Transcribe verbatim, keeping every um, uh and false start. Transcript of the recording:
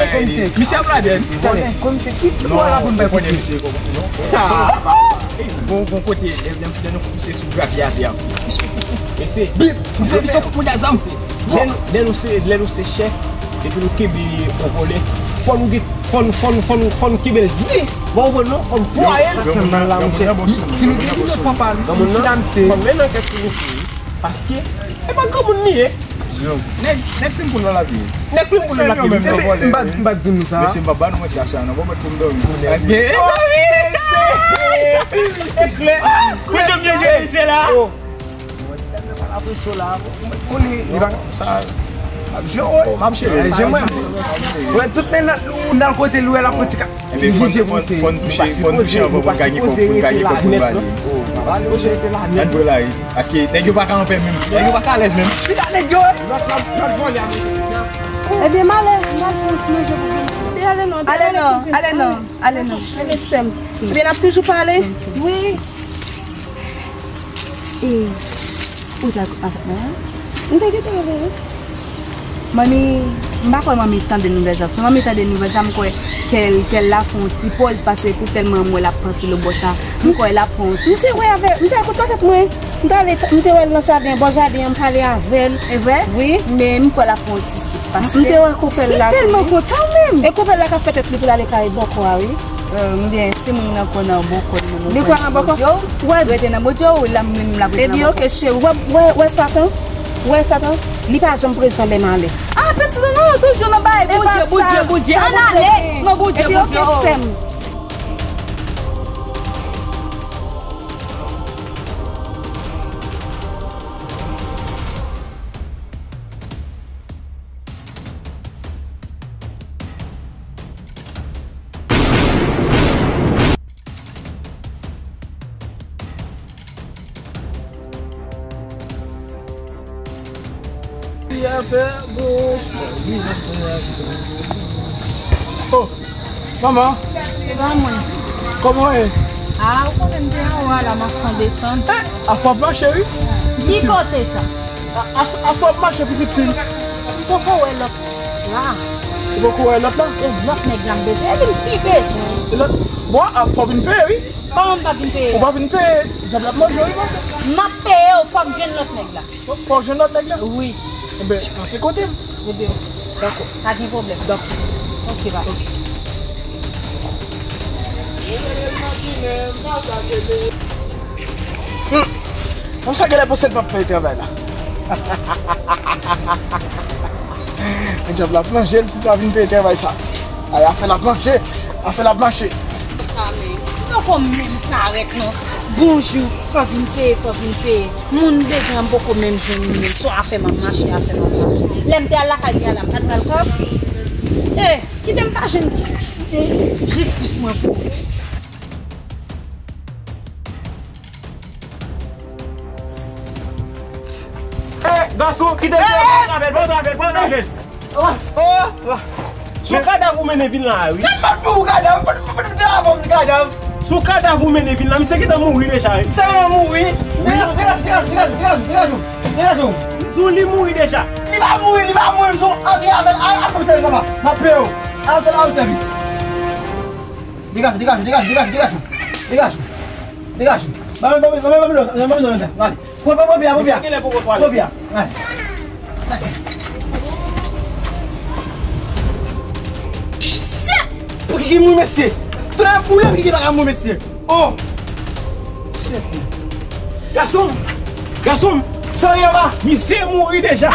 bagay li. Misye ap lage. Komisè, ki, ki bò la pou n bay kote? Misye kòman, non? Gon, gon kote, lè, lè, lè nou pouse sou gravye atè a. Mesye, misye, misye, misye, kout mouda zam. Lè nou, lè nou se, lè nou se chèf, epi nou kenbe yon vòlè, fò nou gen, fò nou, fò nou, fò nou, fò nou kenbe l di. Bon, bon, non, fò nou pwaye l. Sa fè m mal la, monchè. Si nou gen yon lòt papa, nou, nou finam se. Fò m mennen ankèt sou misye. Paske, e pa granmoun li ye. Nèg, nèg plim pou l nan lavi. Nèg plim pou l nan lavi. Epi, m pa, m pa di nou sa. Mesye, m pa ba nou manti aswè a, non, bon, mwen pou m dòmi. Paske, e klè. Pou jan m jwe misye la. Konnen, li pa sa. M ap jwe, m ap jwe. Jwe mwen. Wè, tout men nan, ou nan kote l, wè, l ap pran ti ka. Epi fò n, fò n, fò n touche, fò n touche anvan pou n ka gen kòb, pou n ka gen kòb pou n ba li. Ann pran lari. Paske nèg yo pa ka anpè menm. Nèg yo pa ka alèz menm. Pita nèg yo, eh. Ebyen, m ale, m al pran ti manje pou nou. Ale non, ale non, ale non, ale non. Ale sè m. Ebyen, n ap toujou pale. Wi. E, ou ta, ah, ah. M te gentan rele wi. Manmi, m pa kwè manmi tande nouvèl sa. Si manmi tande nouvèl sa, m kwè kè l, kè l la fè yon ti pòz, paske pou tèlman m wè l ap panse lòt bò sa, m kwè l ap fè yon ti souf. M te wè avè, m te wè kontan avèk mwen. M te ale, m te wè l nan jaden, bò jaden an, m pale avè l. E vre? Wi. Men m kwè l ap fè yon ti souf, paske m te wè konpè l la. Li tèlman kontan menm. E konpè l la ka fè tèt li pou l ale kay bòkò a, wi. Ebyen, si moun nan kwè nan bòkò, li kwè nan bòkò? Wè. Rete nan bòkò, wi, la menm la rete nan bòkò. Ebyen, oke, cheri, wè, wè, wè Satan? Wè Satan? Li pa janm prezan lè m ale. Ah, pitit, non, toujou nan bay Bondye, Bondye, Bondye. Ann ale, non, Bondye, Bondye. Ebyen, oke, sè m. Li a fè bouch. Oh, manman. Se pa mwen. Kòman w ye? Ah, ou konnen m te anwo a la, m ap fè yon desann. Eh, afè w ap mache, wi. Ki kote sa? A, a, afè w ap mache, pitit fi m. M poko wè lòt la. Ou poko wè lòt la? E lòt nèg la m bezwen. E li m pi bezwen. E lòt, bon, afè w vin peye, wi. Kòman m pa vin peye? Ou pa vin peye. Dyab la ap manje w, wi, manman. M ap peye w, fòk jwenn lòt nèg la. Fò, fò w jwenn lòt nèg la? Wi. Enben, pase kote m. Enben, dakò. Pa gen pwoblèm. Dakò. Ok, papa. Ok. Hmm. Konsa genlè panse l p ap fè travay la. Dyab la ap manje l si l pa vin peye travay sa. Ay, afè l ap manje. Afè l ap mache. Sa men, m poko menm parèt non. Bonjou, fò vin peye, fò vin peye. Moun bezwen an m poko menm jwenn li menm. Se afè m ap mache, afè m ap mache. Lè m te al lakay li a la, m pa t pral kòb. Eh, kite m pa jwenn, eh, jistis mwen pou. Eh, gason, kite m pran travay, pran travay, pran travay. Oh, oh, oh. Se yon kadav ou mennen vin la a, wi. Gad mòd pou ou kadav, mòd pou ou kadav. Se yon kadav ou mennen vin la, misye gentan mouri deja, wi. Misye gentan mouri. Degaje, degaje, degaje, degaje, degaje, degaje. Dizon li mouri deja. Li pa mouri, li pa mouri, dizon, antre avè l, al, al fè m sèvis papa. M ap peye w. Al fè, al fè m sèvis. Degaje, degaje, degaje, degaje, degaje. Degaje. Degaje. Ba mwen, ba mwen, ba mwen, ba mwen, ba mwen, ba mwen, ba mwen. Pran, pran, pran pye a, pran pye a. Misye genlè poko twalèt. Pran pye a. Ay. Shit! Pou ki ki mouri, mesye? Tonnè boule, pou ki ki pa ka mouri, mesye? Oh! Shit. Gason m! Gason m! Sa w ye, papa? Misye mouri deja.